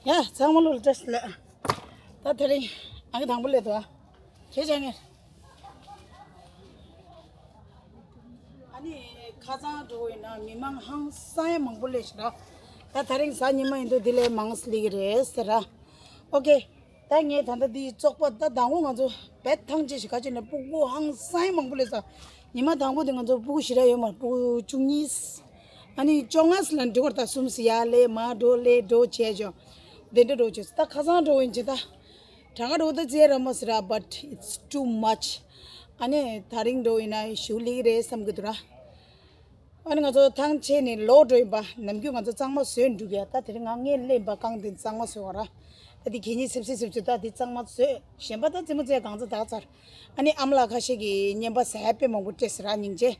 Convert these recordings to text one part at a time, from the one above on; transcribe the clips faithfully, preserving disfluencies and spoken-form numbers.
ཡ་ཚང་མ་ལོ་ལ་བཀྲ་ཤིས་བདེ་ལེགས། ད་དེ་རིང་ཨང་ཀི་དང་པོ་སླེབས་འདུག་ཨ། ཁྱེད་ཅག་ངེར། ཨ་ནི་ཁ་སང་འགྲོ་བ་ཡིན་ན་མི་མང་ཧང་སང་ཡ་མང་པོ་སླེབས་ཤག་ར། ད་དེ་རིང་གཟའ་ཉི་མ་ཡིན་དུས་འདི་ལས་མང་སླེབས་ཀྱི་རེད་ཟེར་ར། ཨོ་ཀེ། ད་ངས་ད་ལྟ་འདི་བཙོག་པ་ད་དང་པོ་ང་ཚོ་བེད་ཐང་ཆད་ཞིག་ག་ཅེ་ནས་སྤུ་གུ་ཧང་སང་ཡ་མང་པོ་སླེབས་ས། ཉི་མ་དང་པོ་དེ་ང་ཚོ་སྤུ་གུ་ཞེ་དྲག་ཡོད་མ་རེད། སྤུ་གུ་བཅུ་གཉིས། ཨ་ནི་བཅོ་ལྔ་ལ་འགྲོ་བར་ད་གསུམ་སི་ཡར་སླེབས་མར་འགྲོ་སླེབས་འགྲོ་བྱས་ཅོ། དེ་འདྲ་འགྲོ་བྱས་ད་ཁ་སང་འགྲོ་ཡིན་ཅེ་ད། གྲངས་ཀ་འགྲོ་ད་ཙེ་ར་མ་སི་ར། But it's too much. ཨ་ནི་ད་རིང་འགྲོ་ཡིན་ན་ཞུ་ལིག་རེད་བསམ་གི་འདུག་ར། ཨ་ནི་ང་ཚོ་ཐང་ཆད་ནས་ལོག་འགྲོ་ཡིན་པ། ནམ་རྒྱུན་ང་ཚོ་གཙང་མ་བཟོས་འགྲོ་གི་ཡ། ད་དེ་རིང་ང་ངས་སླེབས་པ་གང་དེ་གཙང་མ་བཟོས་བ་ར། ད་དེ་གད་སྙིགས་སིབ་སིབ་སིབ་སིབ་ད་དེ་གཙང་མ་བཟོས། གཞན་པ་ད་རྩེད་མོ་རྩེ་གང་ཚ་ད་ཚར། ཨ་ནི་ཨ་མ་ལགས་ཁ་ཤས་ཀྱིས་བརྙན་པ་ཟ་ཡ་དཔེ་མང་པོ་སྤྲད་ཟེར་ར་སྙིང་རྗེ།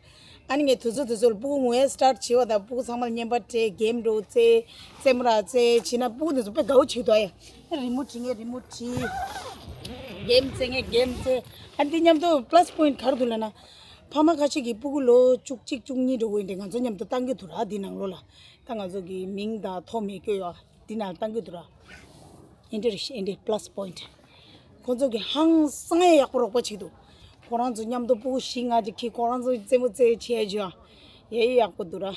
ཨ་ནི་ངས་དུས་ཚོད་དུས་ཚོད་ལ་སྤུ་གུ་ངུ་ཡ་སི་ཊར་ཊི་བྱེད་པ་དང་སྤུ་གུ་ཚང་མ་ལ་བརྙན་པ་སྤྲད། གེམ་འགྲོ་རྩེ། རྩེད་མོ་ར་རྩེ་བྱས་ན་སྤུ་གུ་དེ་ཚོ་དཔེ་དགའ་བོ་བྱེད་འདུག་ཨ་ཡ། རི་མོ་བྲིས་ངས་རི་མོ་བྲིས། གེམ་རྩེ་ངས་གེམ་རྩེ། ཨ་ནི་དེ་མཉམ་དུ་པ་ལ་སི་པོ་ཡིན་ཊི་ག་རེ་འདུག་ལབ་ན། ཕ་མ་ཁ་ཤས་ཀྱིས་སྤུ་གུ་ལོ་བཅུ་གཅིག་བཅུ་གཉིས་འགྲོ་གི་ཡིན་ཏེ་ང་ཚོ་མཉམ་དུ་བཏང་གི་འདུག་ར། འདི་ནང་ལོགས་ལ་ད་ང་ཚོ་གི་མིང་དང་ཐོ་མེད་སྐྱོ་ཡོད་འདི་ནང་བཏང་གི་འདུག་ར། ཨེ་འདྲ་རེད་ཤག་ཨེ་འདྲ་པ་ལ་སི་པོ་ཡིན་ཊི། ཁོང་ཚོ་གི་ཧང་སང་ཡ་ཡག་པོ་རོགས་པ་བྱེད་འདུག་ཁོ་རང་ཚོ་མཉམ་དུ་སྤུ་གུ་བཞི་ལྔ་ཅིག་ཁྱེར་ཁོ་རང་ཚོ་རྩེད་མོ་རྩེ་བྱས་བྱས་ཡ་ཡ་ཡག་པོ་འདུག་ར།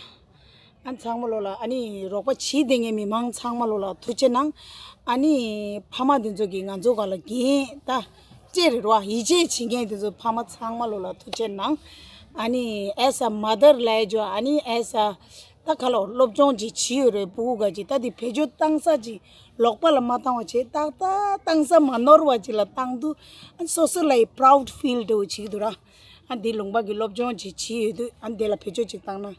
ཨ་ནི་ཚང་མ་ལོ་ལ་ཨ་ནི་རོགས་པ་བྱེད་བསྡད་མཁན་མི་མང་ཚང་མ་ལོ་ལ་ཐུགས་རྗེ་གནང་། ཨ་ནི་ཕ་མ་དེ་ཚོ་གིས་ང་ཚོ་ག་ལ་འགན་ད་སྤྲད་རེད་རོ། ཡིད་ཆེས་བྱེད་མཁན་དེ་ཚོ་ཕ་མ་ཚང་མ་ལོ་ལ་ཐུགས་རྗེ་གནང་། ཨ་ནི་as a mother ལབ་ཡ་ཨ་ནི་as a ད་ག་ལ་སློབ་སྦྱོང་ཅིག་བྱེད་ཡོད་རེད། སྤུ་གུ་ག་ཅིག་ད་དེ་བེད་སྤྱོད་བཏང་ས་ཅིག་ལོག་པ་ལ་མ་བཏང་བ་བྱས་ཏག་ཏག་བཏང་ས་མ་ནོར་བ་ཅིག་ལ་བཏང་དུས་ཨ་ནི་སོ་སོ་ལ་ཡི་པ་རའུ་ཌི་ཕིལ་འདྲ་བོ་བྱེད་ཀྱི་འདུག་ར། ཨ་འདི་ལུང་པ་གི་སློབ་སྦྱོང་ཅིག་བྱེད་ཡོད་དུས་ཨ་འདི་ལ་བེད་སྤྱོད་ཅིག་བཏང་ན།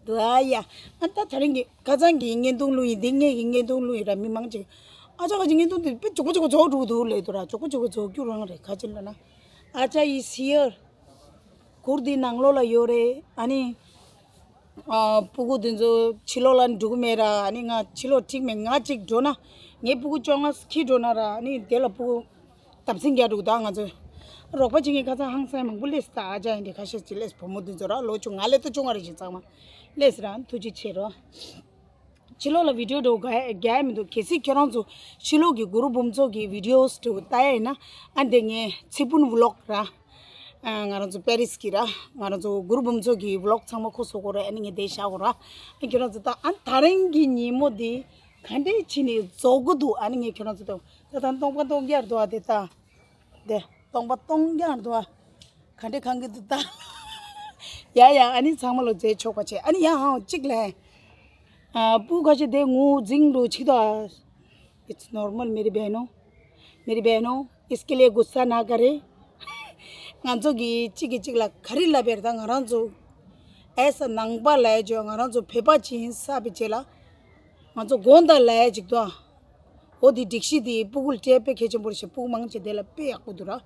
འདུག་ཨ་ཡ། ཨ་ད་དེ་རིང་གི་ཁ་སང་གི་བརྙན་ཐུང་བླུགས་ཡིན། འདི་ངེད་ཀྱི་བརྙན་ཐུང་བླུགས་ཡིན་ར། མི་མང་ཅིག་ཨ་ཅག་གི་བརྙན་ཐུང་དེ་དཔེ་མགྱོགས་པོ་མགྱོགས་པོ་རྫོགས་འགྲོ་གི་འདུག་ལབ་འདུག་ར། མགྱོགས་པོ་མགྱོགས་པོ་རྫོགས་རྒྱུ་རང་རེད། ག་ཅི་ལབ་ན། ཨ་ཅག་is here. གུར་འདི་ནང་ལོགས་ལ་ཡོད་རེད། ཨ་ནི་ཨ་སྤུ་གུ་དེ་ཚོ་ཕྱི་ལོགས་ལ་འགྲོ་གི་མེད་ར། ཨ་ནི་ང་ཕྱི་ལོགས་འགྲིག་མེད། ང་གཅིག་འགྲོ་ན་ངའི་སྤུ་གུ་བཅོ་ལྔ་ཁྱེར་འགྲོ་ན་ར། ཨ་ནི་དེ་ལ་སྤུ་གུ་དམ་སྲི་རྒྱག་འགྲོ་གི་ད་ང་ཚོ། རོགས་པ་བྱེད་མཁན་ཁ་སང་ཧང་སང་མང་པོ་སླེབས་སོང་། ད་ཨ་ཅག་ཡིན་དེ་ཁ་ཤས་ཅིག་སླེབས་སོང་། བུ་མོ་དེ་ཚོ་ར་ལོ་བཅོ་ལྔ་ལས་ད་བཅོ་ལྔ་རེ་ཞིག་ཚང་མ་སླེབས་སོང་ར། ཐུགས་རྗེ་ཆེ་རོ། ཕྱི་ལོགས་ལ་བི་ཌི་ཡོ་འགྲོ་ག་རྒྱག་ཡ་མི་འདུག་གལ་སྲིད་ཁྱོད་རང་ཚོ་ཕྱི་ལོགས་ཀྱི་གུ་རུ་འབུམ་ཚོགས་ཀྱི་བི་ཌི་ཡོ་འགྲོ་ལྟ་ཡ་ཡིན་ན་ཨ་འདི་ངའི་ཚེ་སྤུན་བི་ལོག་ར། ཨ་ང་རང་ཚོ་པེ་རིས་ཀྱི་ར། ང་རང་ཚོ་གུ་རུ་འབུམ་ཚོགས་ཀྱི་བི་ལོག་ཚང་མ་ཁོ་བཟོ་དགོས་རེད། ཨ་ནི་ངས་དེ་བཞག་དགོས་ར། ཨ་ཁྱོད་རང་ཚོ་ད་ཨ་ད་རིང་གི་ཉིན་མོ་འདི་ག་འདྲས་བྱས་ནས་རྫོགས་ཀྱི་འདུག་ཨ་ནི་ངས་ཁྱོད་རང་ཚོ་ད་ད་ད་སྟོང་པ་སྟོང་རྐྱང་འདུག་ཨ་དེ་ད། དེ་སྟོང་པ་སྟོང་རྐྱང་འདུག་ཨ། ག་འདྲས་གང་གི་འདུག་ད། ཡ་ཡ། ཨ་ནི་ཚང་མ་ལོ་རྗེས་ཆོག་པ་བྱས། ཨ་ནི་ཡ་ཧང་གཅིག་ལས། ཨ་སྤུ་གུ་ཁ་ཤས་དེ་ངུ་འཛིང་འགྲོ་ཆིག་ཏོ། It's normal मेरी बहनों, मेरी बहनों, इसके लिए गुस्सा ना करें. ང་ཚོ་གི་གཅིག་གིས་གཅིག་ལ་ག་རེ་ལབ་པ་རེད། ད་ང་རང་ཚོ་ཨེ་ས་ནང་པ་ལབ་ཡ་ཅིག་ང་རང་ཚོ་བོད་པ་ཅིག་ཡིན་ས་བའི་རྗེས་ལ་ང་ཚོ་དགོངས་དག་ལབ་ཡ་ཅིག་འདུག་ཨ། འོ་དེ་སྒྲིག་གཞི་དེ་སྤུ་གུ་ལ་སྤྲད་དཔེ་གལ་ཆེན་པོ་རེད་ཤག་སྤུ་གུ་མང་ཆེ་དེ་ལ་དཔེ་ཡག་པོ་འདུག་ར།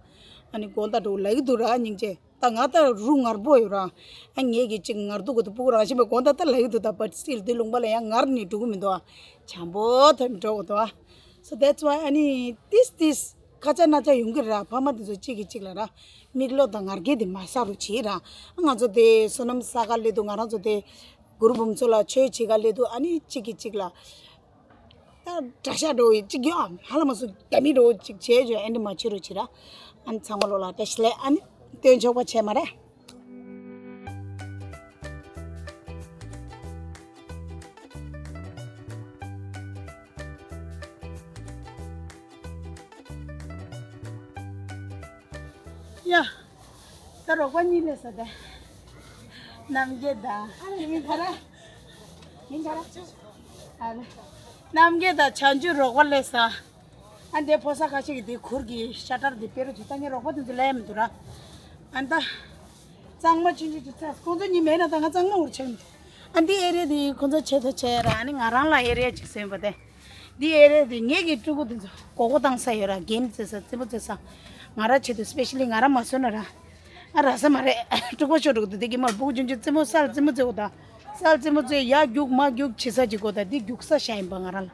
ཨ་ནི་དགོངས་དག་འགྲོ་ལབ་ཀྱི་འདུག་ར་སྙིང་རྗེ། ད་ང་ད་རུ་ངར་པོ་ཡོད་ར། ཨ་ངེད་ཀྱི་ཅིག་ངར་འདུག་གི་འདུག་སྤུ་གུ་རང་བཞིན་པའི་དགོངས་དག་ད་ལབ་ཀྱི་འདུག་ད་but still དེ་ལུང་པ་ལ་ཡང་ངར་ནས་འགྲོ་གི་མི་འདུག་ཨ། བྱམས་པོ་ཐོག་ནས་འགྲོ་དགོས་འདུག་ཨ། So that's why ཨ་ནི་ཏིས་ཏིས་ཁ་ཆ་ན་ཆ་ཡོང་གི་ར། ཕ་མ་དེ་ཚོ་གཅིག་གིས་གཅིག་ལ་ར་མིག་ལོག་དང་ངར་སྐད་དེ་མ་ཟ་རོགས་བྱེད་ར། ང་ཚོ་དེ་བསོད་ནམས་བསགས་ག་སླེབས་འདུག་ང་རང་ཚོ་དེ་གུ་རུ་འབུམ་ཚོགས་ལ་ཆོས་བྱེད་ག་སླེབས་འདུག་ཨ་ནི་གཅིག་གིས་གཅིག་ལ། ད་དགྲ་ཤ་འདྲ་བོ་ཅིག་ཡོད་ཨ། ཧ་ལམ་སུ་རྒྱ་མི་འདྲ་བོ་ཅིག་བྱས་བྱས་ཨེ་འདྲ་མ་བྱེད་རོགས་བྱེད་ར། ཨ་ནི་ཚང་མ་ལོ་ལ་བཀྲ་ཤིས་བདེ་ལེགས། ཨ་ནི་སྟོན་ཆོག་པ་བྱས་མ་རེད། ཡ། ད་རོགས་པ་གཉིས་སླེབས་ས་ད། རྣམ་རྒྱལ་དང་། ཨ་རེ་མིང་ག་རེ། མིང་ག་རེ། ཨ་རེ། རྣམ་རྒྱལ་དང་བྱང་ཆུབ་རོགས་པ་སླེབས་ས། ཨ་འདི་ཕོ་གསར་ཁ་ཤས་ཀྱིས་འདི་གུར་གྱི་ཤ་ཊར་འདི་སྤེལ་རོགས་བྱེད། ད་ངས་རོགས་པ་དེ་ཚོ་ལས་མི་འདུག་ར། ཨ་ད། གཙང་མ་ཆུང་ཆུང་ཅིག་ཚ། ཁོང་ཚོ་གཉིས་མེད་ན་ད་ང་གཙང་མ་འུར་ཆེན། ཨ་འདི་ཨེ་རི་ཡ་འདི་ཁོང་ཚོ་ཆེད་དུ་བྱས་ར། ཨ་ནི་ང་རང་ལ་ཨེ་རི་ཡ་ཅིག་བཟོས་པ་དེ། འདི་ཨེ་རི་ཡ་འདི་ངེད་ཀྱི་ཕྲུ་གུ་འདི་ཚོ་སྒོར་སྒོར་བཏང་ས་ཡོད་ར། གེམ་རྩེ་ས་རྩེད་མོ་རྩེ་ས། ང་ར་ཆེད་དུ་སི་པེ་ཤ་ལི་ང་ར་མ་བཟོས་ན་ར། ཨ་ར་ས་མ་རེད། ཕྲུ་གུ་ཤོར་འགྲོ་གི་འདུག་འདི་གི་མར་སྤུ་གུ་ཆུང་ཆུང་རྩེད་མོ་ས་ལ་རྩེད་མོ་རྩེ་འོ་ད། ས་ལ་རྩེད་མོ་རྩེ་ཡ་རྒྱུག་མ་རྒྱུག་བྱེད་ས་ཅིག་གོ་ད། འདི་རྒྱུག་ས་ཤ་ཡིན་པ་ང་ར་ལ།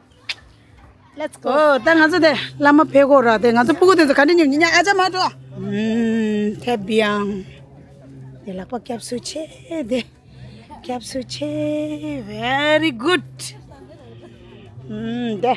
Let's go. ཨོ་ད་ང་ཚོ་དེ་བླ་མ་ཕེབས་གོ་ར། དེ་ང་ཚོ་སྤུ་གུ་དེ་ཚོ་ག་འདྲ་ཉོབ་ཉི་ཉ་ཨ་ཅག་མ་འགྲོ། ཨུམ་ཐེབ་ཡང་། དེ་ལག་པ་སྐྱབས་སུ་མཆི་དེ། སྐྱབས་སུ་མཆི། Very good. ཨུམ། དེ།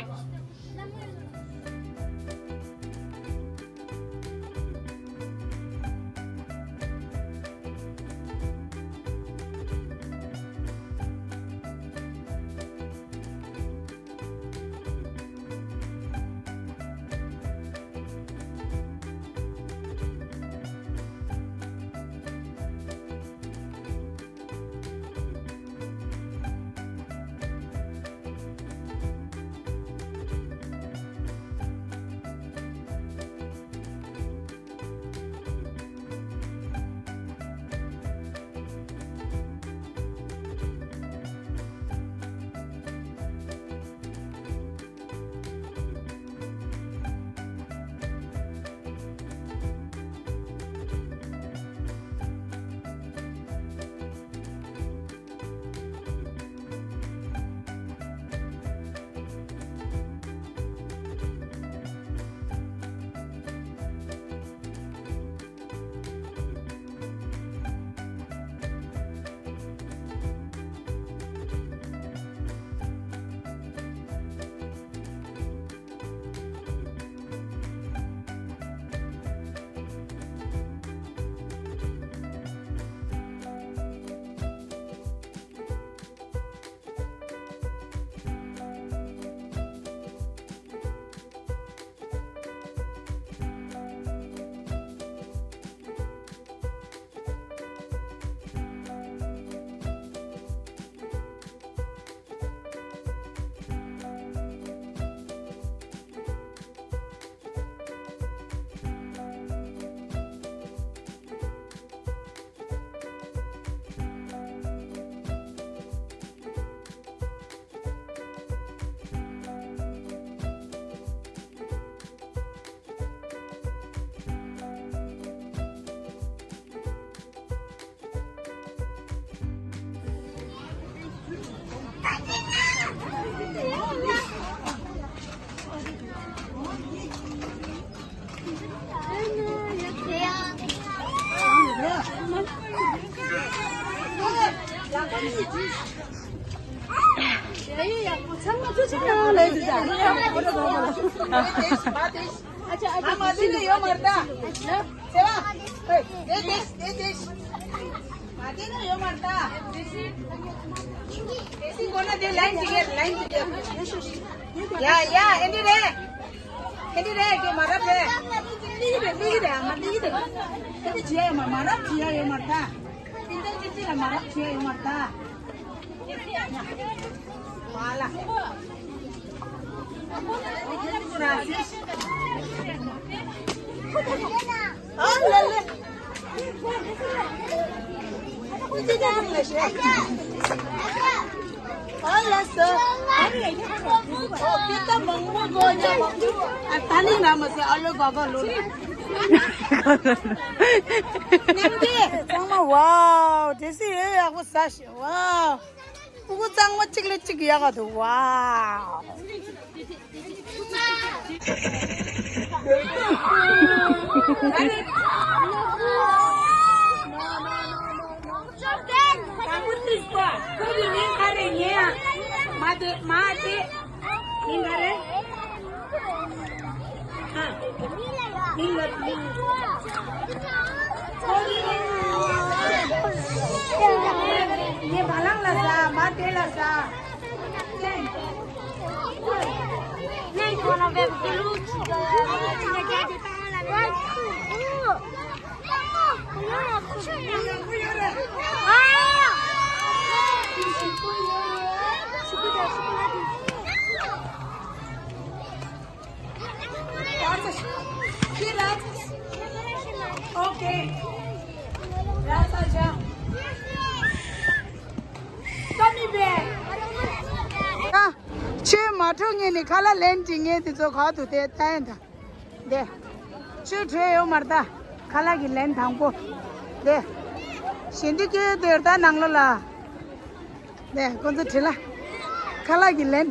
ཡ་ཡ། ཨེ་འདི་རེད། ཨེ་འདི་རེད། དེ་མ་རབས་རེད། སླེབས་ཀྱི་རེད། སླེབས་ཀྱི་རེད། ཨ་མ་སླེབས་ཀྱི་རེད། ཨེ་འདི་བྱས་ཡོད་མ། མ་རབས་བྱས་ཡོད་མ་རེད་ད། ཏིན་ཏན་ཏིན་ཏིན་ལ་མ་རབས་བྱས་ཡོད་མ་རེད་ད། མ་ལ། ཨ་ལེ་ལེ། ཚང་མ་ཝའོ། དེ་སི་ཡོད། ཡག་པོ་ཟ་ཤེས། ཝའོ། ཕྲུ་གུ་གཙང་མ་གཅིག་ལས་གཅིག་ཡག་ག་འདུག་ཝའོ། ཨ། ཆོས་མ་འཕྲོད་ངེས་ནས་ཁ་ལག་ལེན་དྲི་ངེས་དེ་ཚོ་ག་དུ་དེ་ལྟ་ཡིན་ད། དེ། ཆོས་འཕྲོད་ཡོད་མ་རེད་ད། ཁ་ལག་གི་ལེན་དང་པོ། དེ། ཞལ་འདི་སྐྱེལ་དེར་ད་ནང་ལོ་ལ། དེ་ཁོ་ཚོ་བྲིས་ལ། ཁ་ལག་གི་ལེན།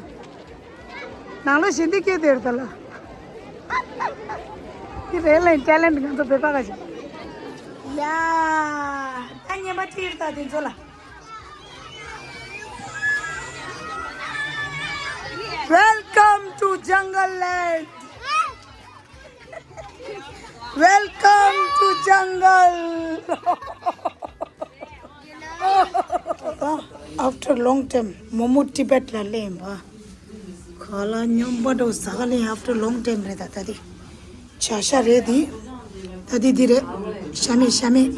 ནང་ལོ་ཞལ་འདི་སྐྱེལ་དེར་ད་ལ། དེ་རེད་ལེན་ཅ་ལེན་ང་ཚོ་བོད་པ་ག་ཞིག་ཡ། ད་ཉན་པ་ཅི་ཡིར་ད་དེ་ཚོ་ལ། Welcome to Jungle Land. Welcome to Jungle. After long time, Momo Tibet ལ་སླེབས་པ། ག་ལ་སྙོམས་པོ་འདུག་ཟ་ག་ལེན། After long time རེད་ད། ད་དེ་བྱ་ཤ་རེད་དེ། ད་དེ་དེ་རེད། ཤ་མེད་ཤ་མེད།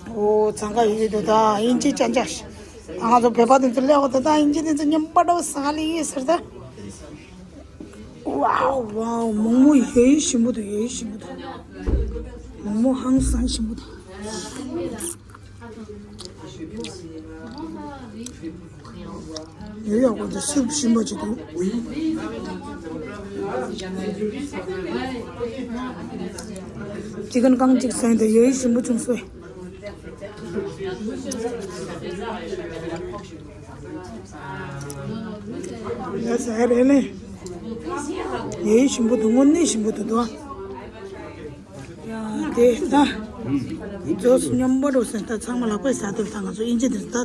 ཨོ་ཚང་ཁ་ཡོད་འདུག་ད་ཨིན་ཇི་ཅན་ཅ། ང་ཚོ་བོད་པ་དེ་ཚོ་སླེབས་འོ་ད། ད་ཨིན་ཇི་དེ་ཚོ་སྙོམས་པོ་འདུག་ཟ་ག་ལེན་ཡོད་ཟེར་ད། ཝའོ་ཝའོ། མོག་མོག་ཡོད་ཞིམ་པོ་འདུག་ཡོད་ཞིམ་པོ་འདུག་མོག་མོག་ཧང་སང་ཞིམ་པོ་འདུག་ཡོད་ཡག་པོ་འདུག་སུབ་ཞིམ་པོ་ཅིག་འདུག་ཅི་ཀན་རྐང་གཅིག་ཟས་འདུག་ཡོད་ཞིམ་པོ་བྱུང་སོང་། ཡ་ཟ་རེད་ལེ། ཡེ་ཞིམ་པོ་འདུག་དངོས་གནས་ཞིམ་པོ་འདུག་དོ། ཡ་དེ་ད། ཛོས་སྙོམས་པོ་འདུག་ཟེར་ད་ཚང་མ་ལག་པས་ཟ་དེ་ད་ང་ཚོ་ཨིན་ཇི་དེ་ད་དེ།